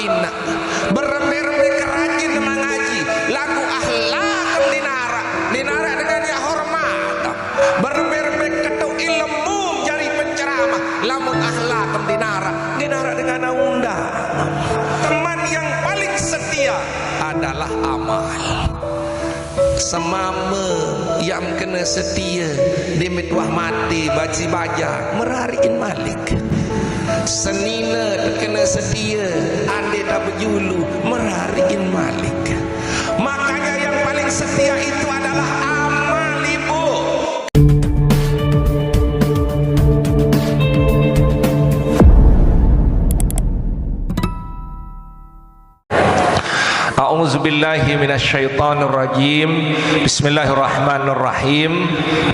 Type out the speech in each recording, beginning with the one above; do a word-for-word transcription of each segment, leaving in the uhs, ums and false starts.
Inna. Berembe-rembe kerajin mengaji. Lagu akhlak dinara. Dinara dengan ya hormat. Berembe-rembe ketuk ilmu jari penceramah. Lamun akhlak dinara. Dinara dengan undang. Teman yang paling setia adalah amal. Semame yang kena setia, demit wah mati baji baja, merariin malik. Senina kena setia, ande tak berjulu, merariin malik. Makanya yang paling setia itu adalah amal, Ibu. أعوذ بالله من الشيطان الرجيم. بسم الله الرحمن الرحيم.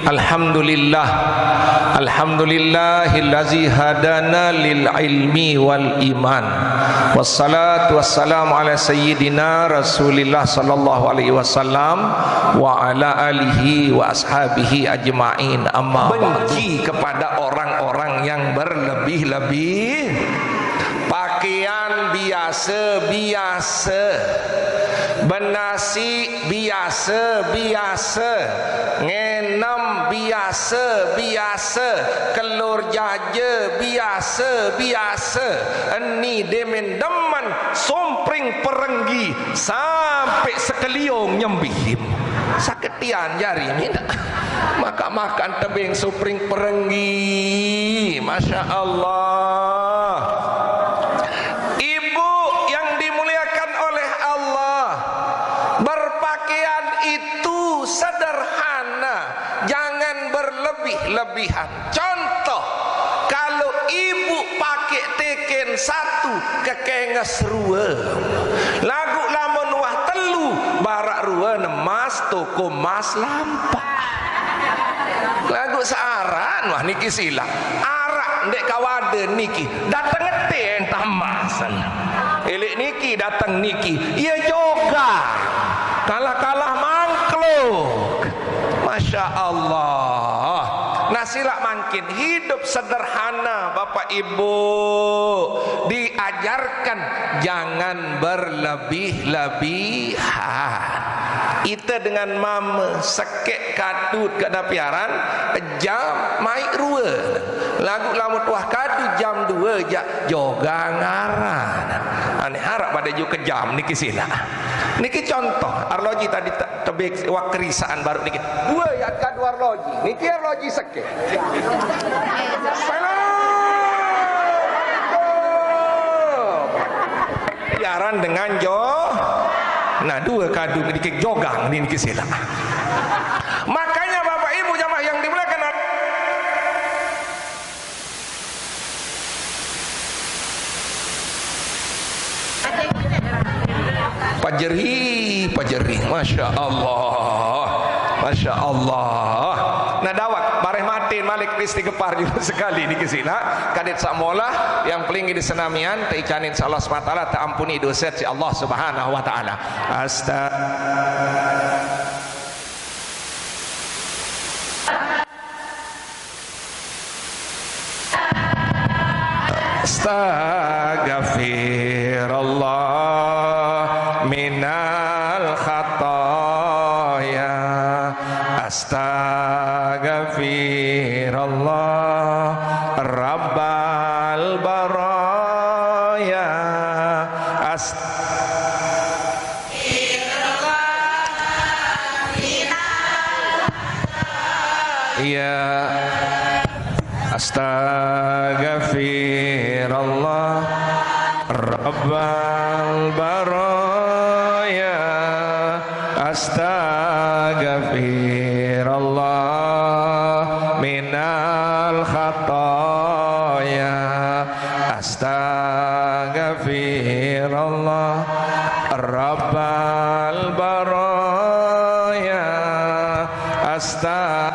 الحمد لله. الحمد لله الذي هدانا للعلم والإيمان. والصلاة والسلام على سيدنا رسول الله صلى الله عليه وسلم وعلى آله وأصحابه أجمعين. أما بعد. Benci kepada orang-orang yang berlebih-lebih. Pakaian biasa-biasa. Benasi biasa-biasa. Ngenem biasa-biasa. Kelur jaja biasa-biasa. Eni demen demen sumpring perenggi sampai sekeliung nyembihim. Saketian jari minta. Makan-makan tebing supring perenggi. Masya Allah. Ibu yang dimuliakan oleh Allah, berpakaian itu sederhana, jangan berlebih-lebihan. Contoh, kalau ibu pakai teken satu, kekenges rua. Lagu lamun wah telu, barak rua nemas toko mas lampak. Lagu searan wah niki silap. Arak ndek kawade niki, dateng ngete entah mas. Elik niki dateng niki, iya joga. Kalah-kalah mangkluk. Masya Allah. Nah, sila mangkin hidup sederhana, Bapak Ibu, diajarkan jangan berlebih-lebihan. Ita dengan mama sekek kadut ke dapiaran, jam mai rua. Lagu lamun tuah kadu jam dua jak joga ngaran. Ane harap pada ju ke jam niki sila. Niki contoh, arloji tadi te-, tebik wak kerisaan baru niki. Dua ya kadu arloji. Niki arloji seke. Assalamualaikum. Jaran dengan jo. Nah, dua kadu dikit jogang niki sila. Makanya Bapak Ibu jamaah yang dimuliakan oleh Pajeri, pajeri. Masya Allah. Masya Allah. Nah, dawak, bareh matin malik istighfar juga sekali niki sila. Kadit samola, yang peling di senamian, teicanin sa Allah subhanahu wa taala, taampuni dosa si Allah subhanahu wa taala. Astaga. Astaghfirullah minal khataya. Astaghfirullah rabbal baraya. Ast- Iya. Astaghfirullah rabbal baraya. Astaghfirullah minal khataya. Astaghfirullah rabbal baraya. Astag-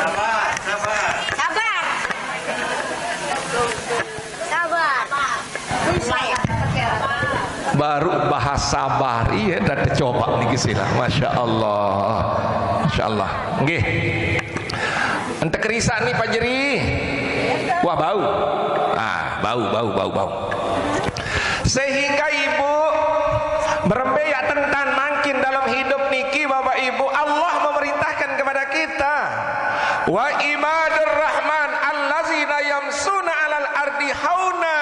Sabar. Sabar. Baru Bahasa sabar, iya, dah tercoba niki sila. Masya Allah. Masya Allah. Nggih. Ente kerisak nih, Pak Jeri. Wah, bau. Ah, bau, bau, bau, bau. Sehingga ibu berembe ya tentan mangkin dalam hidup niki, Bapak Ibu, Allah memerintahkan kepada kita, "Wa ibadur rahman allazina yamsuna alal ardi hauna."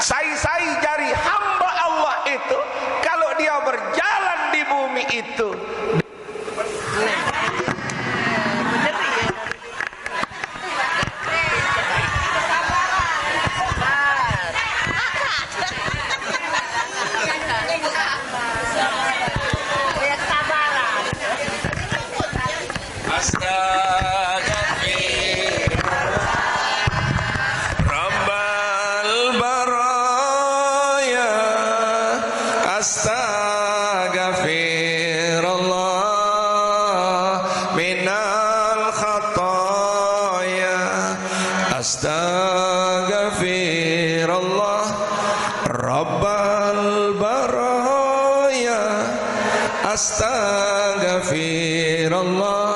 Sai-sai jari hamba Allah itu, kalau dia berjalan di bumi itu, Astagfirullah, Rabbal baraya. Astagfirullah minal khataya. Astagfirullah, Rabbal baraya. Astagfirullah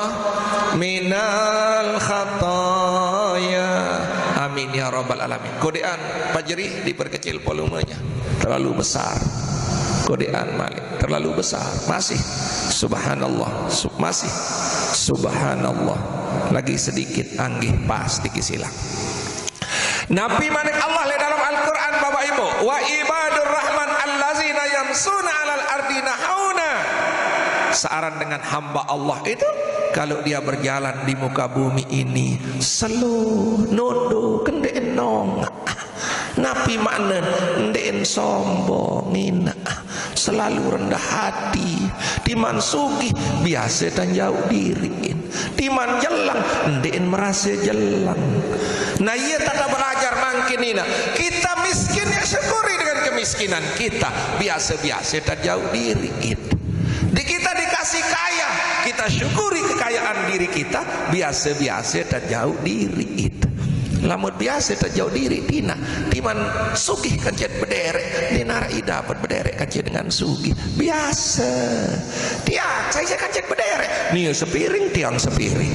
minal khataya. Amin ya rabbal alamin. Kodean, Pak Jeri, diperkecil volumenya. Terlalu besar. Kodean malik, terlalu besar. Masih. Subhanallah. Sub-, masih. Subhanallah. Lagi sedikit, anggih, pas niki sila. Napi manik Allah le dalam Al-Quran, Bapak Ibu, "Wa ibadur rahman allazina yamsuna alal ardi hauna." Searan dengan hamba Allah itu, kalau dia berjalan di muka bumi ini, slow, nunduk, ndeqen nongak. Napi makna? Ndeqen sombong, nina. Selalu rendah hati. Timan sugih, biase tan jauq diriqin. Timan jeleng, ndeqen merase jeleng. Nah, iye, tata belajar mangkin, nina. Kita miskin, ya syukuri dengan kemiskinan kita. Biase-biase tan jauq diriqin. Di kita dikasih kaya, kita syukuri kekayaan diri kita. Biase-biase tan jauq diriqin. Lamun biase tan jauq diriq, tina. Timan sugih kancen bedereq, ndeq naraq idapet bedereq kancen dengan sugih. Biase. Tiang, sai-sai kancen bedereq. Nie sepiring, tiang sepiring.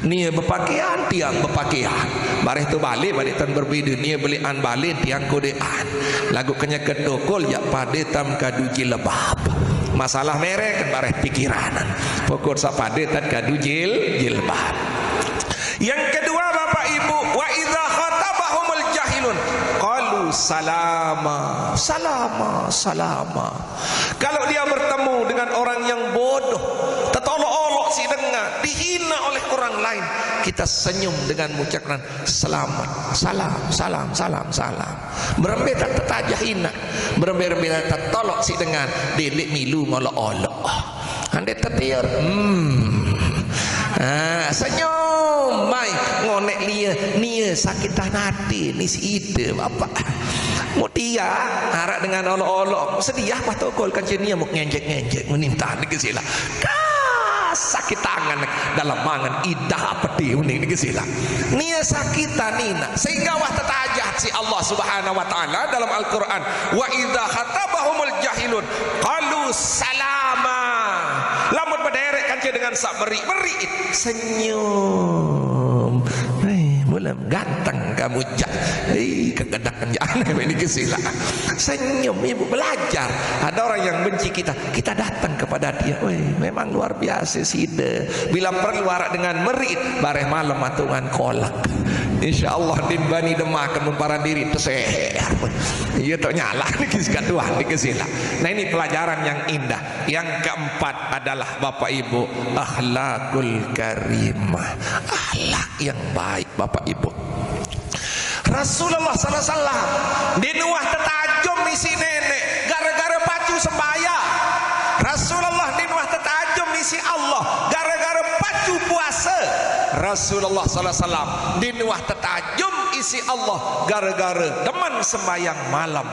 Nie bepakean, tiang bepakean. Bareh to bale, bale tan berbede. Nie beleqan bale, tiang kodeqan. Laguq kenyeke tokol, jaq pade tan kadu jilbab. Masalah merek, bareh pikiran. Pokok saq pade tan kadu jil-, jilbab. Yang kedua, Bapak Ibu, "Wa idza khatabahumul jahilun qalu salama, salama, salama." Kalau dia bertemu dengan orang yang bodoh, tetolok-olok siq dengan, dihina oleh orang lain, kita senyum dengan mengucapkan, "Selamat, salam, salam, salam, salam." Berembe tan tetajah inaq, berembe-rembe tan tetolok siq dengan, dendeq milu ngolok-olok. Ande tetiur, hmm. Ah, senyum, mai, ngoneq nie, nie sakitan ate, ni side, Bapak. Mutia, araq dengan olok-olok, sediah bah tokol kancen nie, muk ngenjek-ngenjek, menintah niki sila. Kas sakit tangan, dalem angen idah peti uning niki sila. Nie sakitan inaq, sehingga wah tetajah siq Allah Subhanahu wa Ta'ala dalam Al-Quran, "Wa idza khatabahumul jahilun qalu salama." Lamun bedereq kance dengan saq meriq-meriq, senyum. Hei, mulem ganteng kamu, Jak. Hei, kegedekan, Jak. Aneh niki sila. Senyum, Ibu, belajar. Ada orang yang benci kita, kita datang kepada dia. Weh, memang luar biasa side. Bila perlu araq dengan meriq, bareh malem atungan kolek. Insya Allah, din bani demaken memparan diri teseher. Iya, tok nyalah niki siq Tuhan niki sila. Nah, ini pelajaran yang indah. Yang keempat adalah, Bapak Ibu, akhlakul karimah. Akhlak yang baik, Bapak Ibu. Rasulullah sallallahu alaihi wasallam ndeqn uwah tetajum isiq neneq gare-gare pacu sembahyang. Rasulullah ndeqn uwah tetajum isiq Allah gare-gare pacu puase. Rasulullah sallallahu alaihi wasallam ndeqn uwah tetajum isiq Allah gare-gare demen sembahyang malem.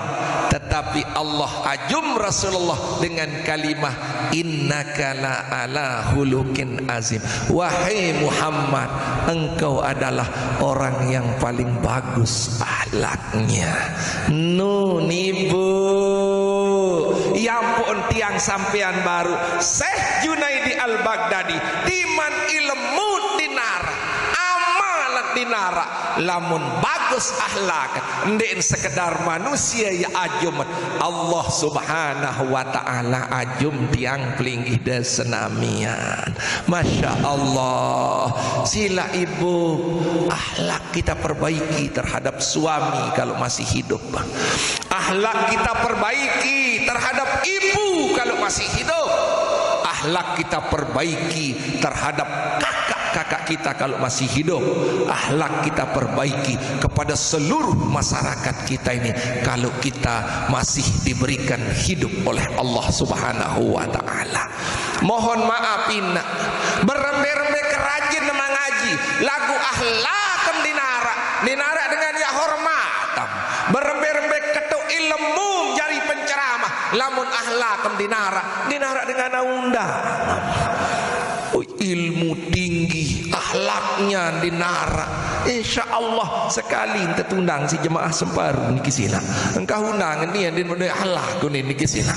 Tetapi Allah ajum Rasulullah dengan kalimah, "Innaka la ala khuluqin azim." Wahai Muhammad, engkau adalah orang yang paling bagus akhlaknya. Nun, Ibu. Sampean baru Syekh Junaidi Al-Baghdadi, diman ilmu dinara, amal dinara, lamun bagus akhlak, ndeqn sekedar manusia ya ajum, Allah Subhanahu wa Ta'ala ajum tiang pelinggih de senamian. Masya Allah, sila ibu, akhlak kita perbaiki terhadap suami kalau masih hidup. Akhlak kita perbaiki terhadap ibu kalau masih hidup. Akhlak kita perbaiki terhadap kakak-kakak kita kalau masih hidup. Akhlak kita perbaiki kepada seluruh masyarakat kita ini kalau kita masih diberikan hidup oleh Allah Subhanahu wa Ta'ala. Mohon maaf, ina, berembe-rembe kerajin mengaji, lagu akhlak dinara, dinara dengan ya hormat. Berembe-rembe ketuk ilmu jari penceramah, lamun akhlak dinara, dinara dengan undang. Oh, ilmu tinggi, akhlaknya dinara. Insya Allah sekali ente tundang si jemaah semparu niki sila. Engkah undang ni yang din akhlak ni niki sila.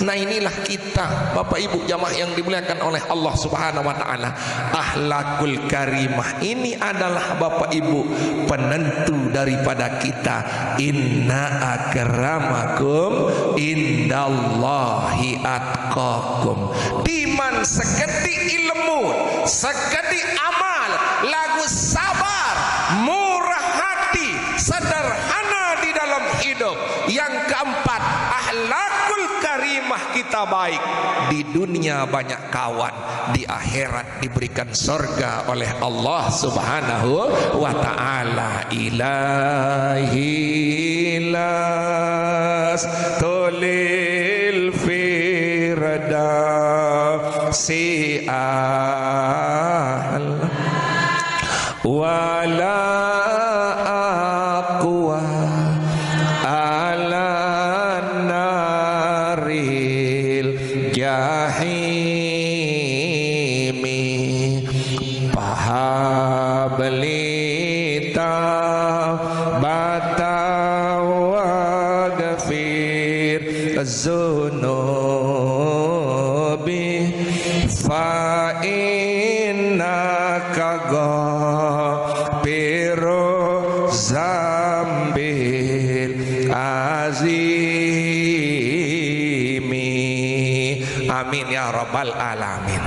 Nah, inilah kita, Bapak Ibu jamaah yang dimuliakan oleh Allah Subhanahu wa Ta'ala. Akhlakul karimah ini adalah, Bapak Ibu, penentu daripada kita. Inna akramakum indallahi atqakum. Diman sekedi ilmu, sekedi amal, lagu sabar, murah hati, sederhana di dalam hidup. Yang keempat, akhlakul karimah kita baik. Di dunia banyak kawan, di akhirat diberikan sorga oleh Allah Subhanahu wa Ta'ala. Ilahi lastulil firdausi a'la, wala aqwa ala naril jahimi. Fahabli taubatan waghfir zunubi, fa innaka ghafiru zambil azimi. Amin ya rabbal alamin.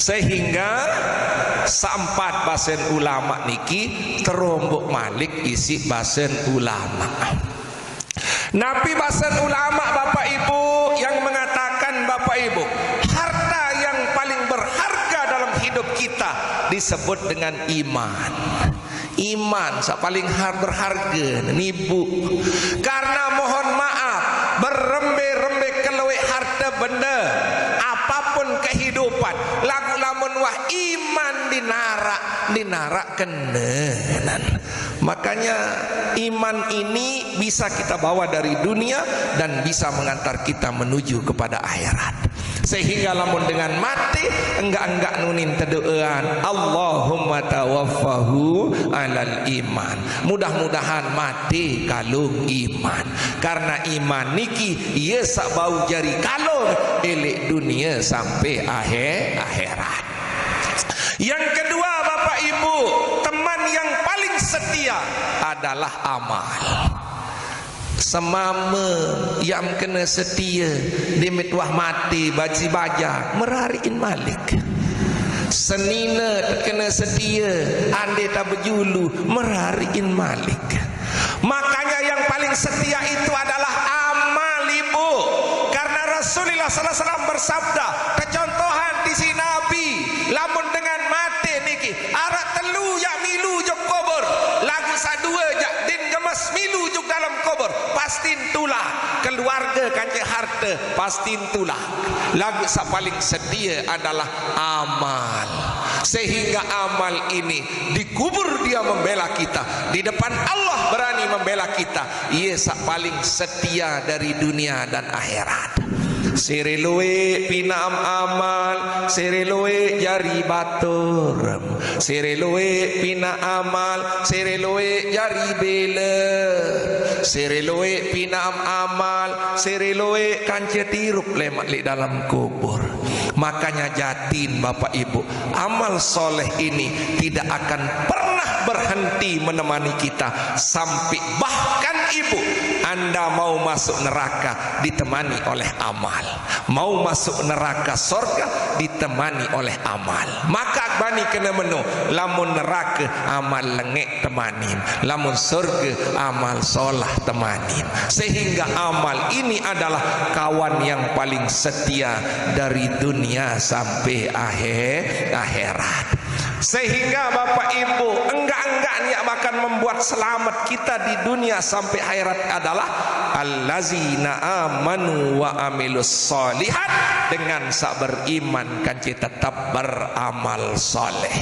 Sehingga saempat basen ulama niki terombok malik isiq basen ulama. Napi basen ulama, Bapak Ibu, yang mengatakan, Bapak Ibu, harta yang paling berharga dalam hidup kita disebut dengan iman. Iman saq paling har-, berharge, nibu. Karena mohon maaf, berembe-rembe kelueq harte bende, apapun kehidupan, laguq lamun wah iman dinaraq, dinaraq kenenan. Makanya iman ini bisa kita bawa dari dunia dan bisa mengantar kita menuju kepada akhirat. Sehingga lamun dengan mate, enggak-enggak nunin tedoean, Allahumma tawaffahu alal iman. Mudah-mudahan mate kalung iman. Karena iman niki, ie saq bau jari kalung, eleq dunie sampe ahe-, akhirat. Yang kedua, Bapak Ibu, teman yang paling setia adalah amal. Semame yam kene setie, demit wah mate baji baja, merariqin malik. Senine tekene setie, ande ta bejulu, merariqin malik. Makanya yang paling setia itu adalah amal, Ibu. Karena Rasulullah sallallahu alaihi wasallam bersabda, kecontohan di si Nabi, lamun dengan mate niki, araq telu jaq milu jok kubur, laguq saq due jaq din gemes milu jok dalem kubur, pastin tulak. Keluarge kance harte, pastin tulak. Laguq saq paling setie adalah amal. Sehingga amal ini di kubur dia membela kita, di depan Allah berani membela kita. Ie saq paling setia dari dunia dan akhirat. Sere lueq pinaqem amal, sere lueq jari baturem. Sere lueq pinaq amal, sere lueq jari bele. Siriluwe pinam amal, siriluwe kance tirup lemak li dalam kubur. Makanya jatin, Bapak Ibu, amal soleh ini tidak akan pernah berhenti menemani kita sampai bahkan, Ibu, Anda mau masuk neraka ditemani oleh amal. Mau masuk neraka, sorga ditemani oleh amal. Maka bani kena menu, lamun neraka amal lengek temanin, lamun sorga amal solah temanin. Sehingga amal ini adalah kawan yang paling setia dari dunia sampai akhir akhirat. Sehingga Bapak Ibu, enggak-enggak niat akan membuat selamat kita di dunia sampai akhirat adalah allazina amanu wa amilus solihat, dengan sak beriman kan kita tetap beramal soleh.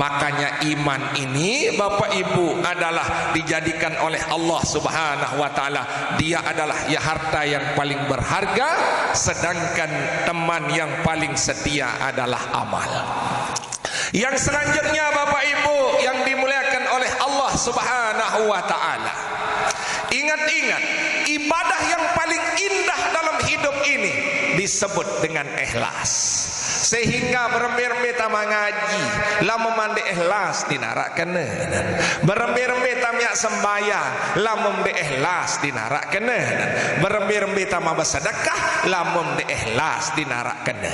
Makanya iman ini, Bapak Ibu, adalah dijadikan oleh Allah Subhanahu wa Ta'ala. Dia adalah ya harta yang paling berharga, sedangkan teman yang paling setia adalah amal. Yang selanjutnya, Bapak Ibu yang dimuliakan oleh Allah Subhanahu wa Ta'ala, ingat-ingat, ibadah yang paling indah dalam hidup ini disebut dengan ikhlas. Sehingga berembe-rembe tama ngaji, lamun mande ikhlas dinarak kena. Berembe-rembe tamiak sembayang, lamun de ikhlas dinarak kena. Berembe-rembe tama bersedekah, lamun de ikhlas dinarak kena.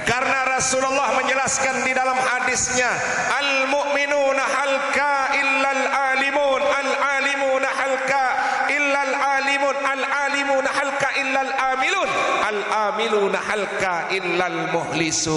Karena Rasulullah menjelaskan di dalam hadisnya, "Al-mu'minuna halka illal alimun, al-alimuna halka illal alimun, al-alimuna halka illal amilun, al-amiluna halka illal muhlisun."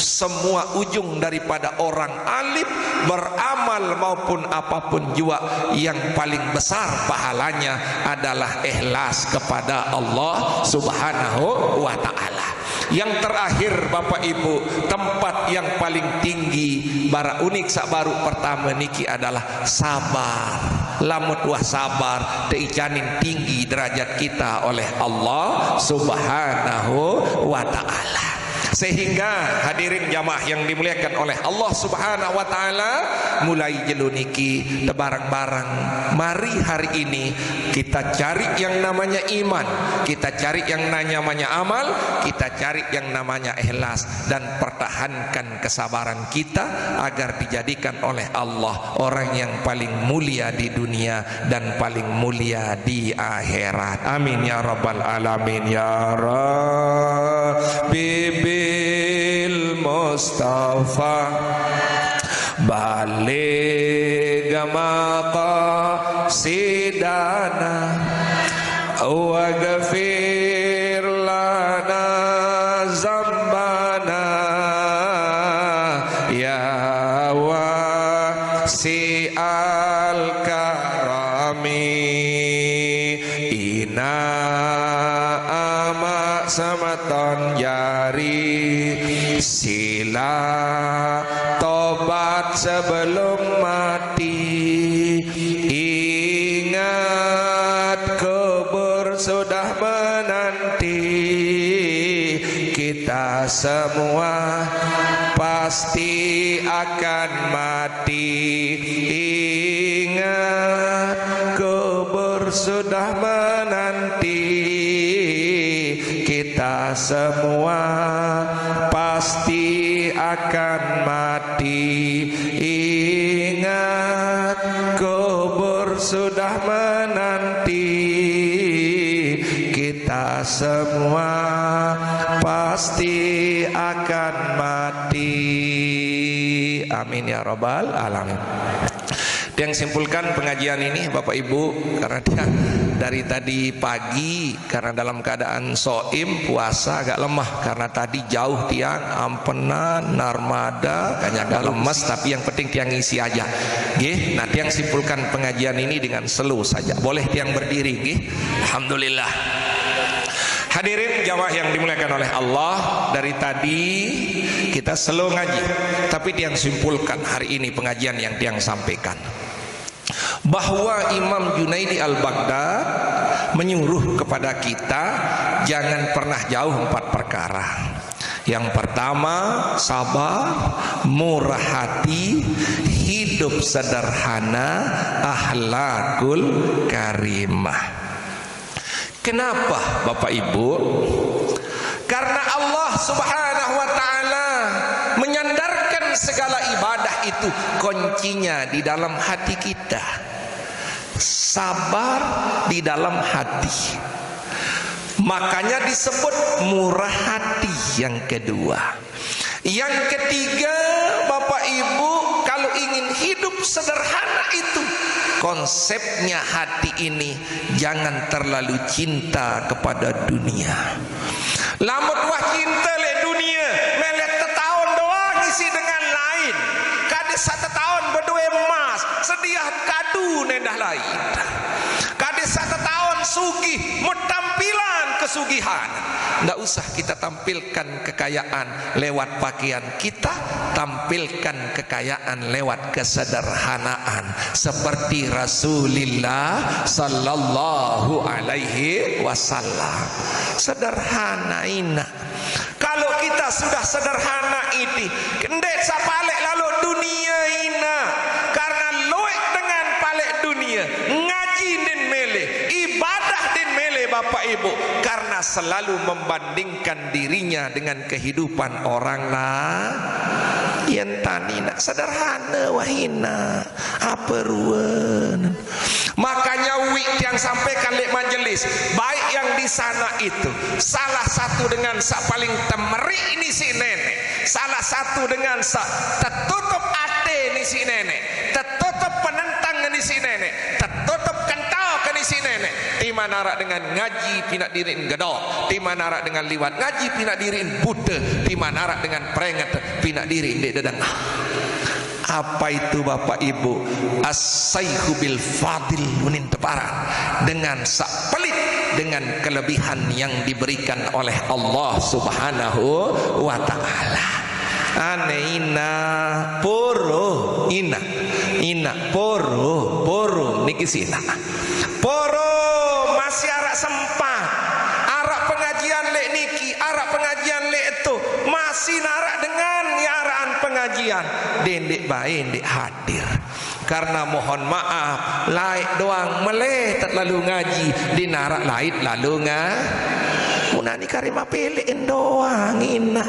Semua ujung daripada orang alim, beramal maupun apapun jua, yang paling besar pahalanya adalah ikhlas kepada Allah Subhanahu wa Ta'ala. Yang terakhir, Bapak Ibu, tempat yang paling tinggi, bara unik sak baru pertama niki adalah sabar. Lamun wah sabar, teicanin tinggi derajat kita oleh Allah Subhanahu wa Ta'ala. Sehingga hadirin jamaah yang dimuliakan oleh Allah Subhanahu wa Ta'ala, mulai jelo niki tebarang-barang, mari hari ini kita cari yang namanya iman, kita cari yang namanya amal, kita cari yang namanya ikhlas, dan pertahankan kesabaran kita agar dijadikan oleh Allah orang yang paling mulia di dunia dan paling mulia di akhirat. Amin ya rabbal alamin. Ya Rabbi bil Mustafa baligh maqasidana waghfir lana zambana ya wasi'al karami. Ina ama semeton jari, sila tobat sebelum mati. Ingat kubur sudah menanti. Kita semua pasti akan mati. Ingat, kubur sudah menanti. Kita semua pasti akan mati. Ingat, kubur sudah menanti. Kita semua pasti akan mati. Amin ya rabbal alamin. Tiang simpulkan pengajian ini, Bapak Ibu, karena tiang dari tadi pagi, karena dalam keadaan soim, puasa, agak lemah. Karena tadi jauh tiang, Ampenan, Narmada, kanya agak lemes, tapi yang penting tiang ngisi aja. Nggih, nah, tiang simpulkan pengajian ini dengan slow saja. Boleh tiang berdiri, nggih? Alhamdulillah. Hadirin jamaah yang dimuliakan oleh Allah, dari tadi kita slow ngaji, tapi tiang simpulkan hari ini pengajian yang tiang sampaikan, bahwa Imam Junaidi Al-Baghdad menyuruh kepada kita jangan pernah jauh empat perkara. Yang pertama, sabar, murah hati, hidup sederhana, akhlakul karimah. Kenapa, Bapak Ibu? Karena Allah Subhanahu wa Ta'ala menyandarkan segala ibadah itu, kuncinya di dalam hati kita. Sabar di dalam hati. Makanya disebut murah hati yang kedua. Yang ketiga, Bapak Ibu, kalau ingin hidup sederhana itu, konsepnya hati ini jangan terlalu cinta kepada dunia. Lamun wah cinta lek dunia, melet tetaun doang isi dengan lain. Kade satetaun bedoe emas, sediah kadu nendah lain. Kade satetaun sugih, metampilan kesugihan. Ndak usah kita tampilkan kekayaan lewat pakaian kita, tampilkan kekayaan lewat kesederhanaan seperti Rasulullah sallallahu alaihi wasallam. Sederhana ina. Kalau kita sudah sederhana iti, ndeq saq paleq laloq dunie ina. Karena lueq dengan paleq dunie, ngaji ndeqn mele, ibadah ndeqn mele, Bapak Ibu, karena selalu membandingkan dirinya dengan kehidupan orang lain. Yen tani nak sederhana wahina, apa ruen. Makanya wik tiang sampaikan leq majelis, baik yang di sana itu, salah satu dengan saq paling temeriq nisi neneq, salah satu dengan saq tetutup ate nisi neneq, tetutup penentang nisi neneq, tetutup kental ke nisi neneq. Timaq naraq dengan ngaji pinaq diriqn gedok, timaq naraq dengan liwat ngaji pinaq diriqn bute, timaq naraq dengan prenget pinaq diriqn ndeq dedengah. Apa itu, Bapak Ibu? As-saihu bil fadil, unin teparan. Dengan saq pelit dengan kelebihan yang diberikan oleh Allah Subhanahu wa Ta'ala. Ane ina, poro, ina, ina, poro, poro, niki sina. Poro masih araq sempat, araq pengajian leq niki, araq pengajian leq eto, masih naraq dengan nyaraqan pengajian, dendeq bae ndeq hadir. Karena mohon maaf, laeq doang mele tet lalu ngaji, denaraq laeq lalu nga-, munani kari mapeleqin doang ina.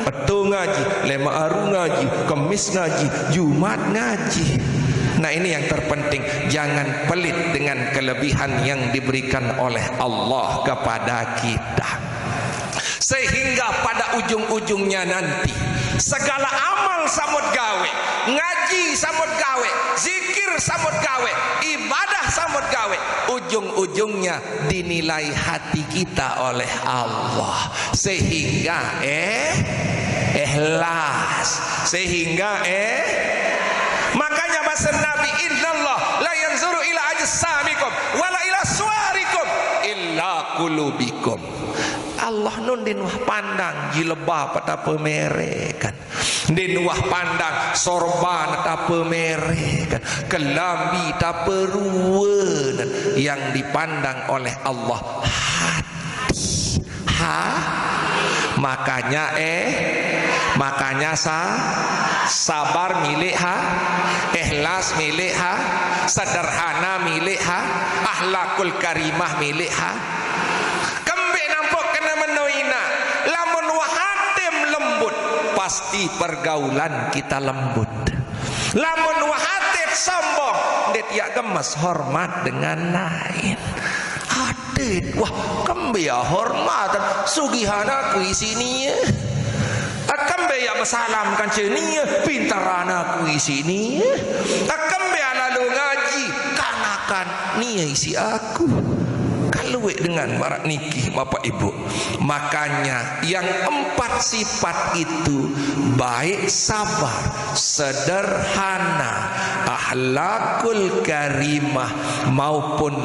Eto ngaji, lemaq aru ngaji, kemis ngaji, Jumat ngaji. Nah, ini yang terpenting, jangan pelit dengan kelebihan yang diberikan oleh Allah kepada kita. Sehingga pada ujung-ujungnya nanti, segala amal samut gawe, ngaji samut gawe, zikir samut gawe, ibadah samut gawe, ujung-ujungnya dinilai hati kita oleh Allah. Sehingga, eh, ikhlas. Sehingga, eh, makanya base Nabi, "Innallaha la yanzuru ila ajsamikum wala ila suwarikum illa qulubikum." Allah nun ndeqn wah pandang jilbab atau apa merek, kan. Ndeqn wah pandang sorban atau apa merek, kan. Kelambi atau apa ruen, kan. Yang dipandang oleh Allah hati. Ha? Makanya, eh, makanya sa-, sabar milik ha, ikhlas milik ha, sederhana milik ha, akhlakul karimah milik ha. Kembeq nampuq kene meno ina, lamun wah atem lembut, pasti pergaulan kita lembut. Lamun wah atet sombong, ndeq tiaq gemes hormat dengan lain. Atet, wah, kembe ya hormat, sugihan aku isiq nie. Kembe ya besalam kance nie, pinteran aku isiq nie. Kembe ya lalo ngaji, kanakan nie isiq aku. Kalueq dengan maraq niki, Bapak Ibu. Makanya, yang empat sifat itu, baik sabar, sederhana, akhlakul karimah, maupun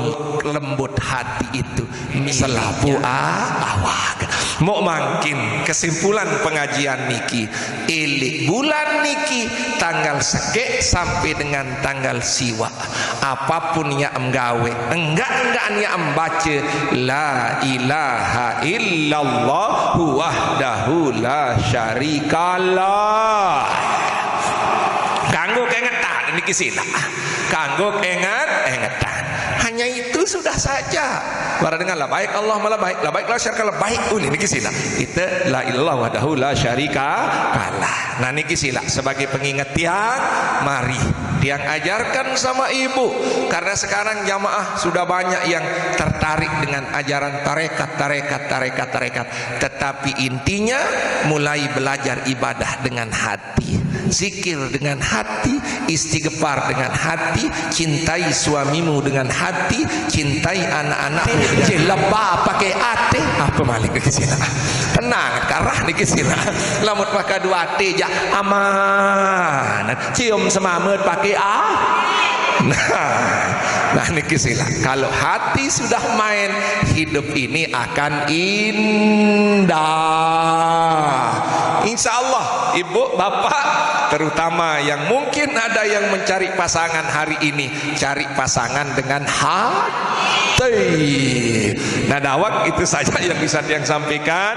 lembut hati itu, selapuq a-, awak. Mok mangkin kesimpulan pengajian niki, ileq bulan niki, tanggal sekeq sampai dengan tanggal siwaq. Apapun nyaq em gaweq, enggaq-enggaqn nyaq em bace, La ilaha illallah wahdahu la syarikalah. Kanggo kengetan, Niki sila. Kanggo enget-engetan. Hanya itu sudah saja. Para dengar, labaik Allahumma labaik, labaik la syarika lak, labaik, uni niki sila. Kita la ilaha wahdahu la syarika lah. Nah, niki sila sebagai pengingat tiang, mari tiang ajarkan sama ibu. Karena sekarang jamaah sudah banyak yang tertarik dengan ajaran tarekat, tarekat, tarekat, tarekat. Tetapi intinya, mulai belajar ibadah dengan hati, zikir dengan hati, istighfar dengan hati, cintai suamimu dengan hati, cintai anak-anakmu dengan hati. Jilbab pakai hati. Apa malik ke sini? Tenang, karah ni ke sini. Lamun pakai dua hati je, aman. Cium semamet pakai ah. Nah, nah, niki sila. Kalau hati sudah main, hidup ini akan indah. Insya Allah, ibu, bapak, terutama yang mungkin ada yang mencari pasangan hari ini, cari pasangan dengan hati. Nah, dawak, itu saja yang bisa tiang sampaikan.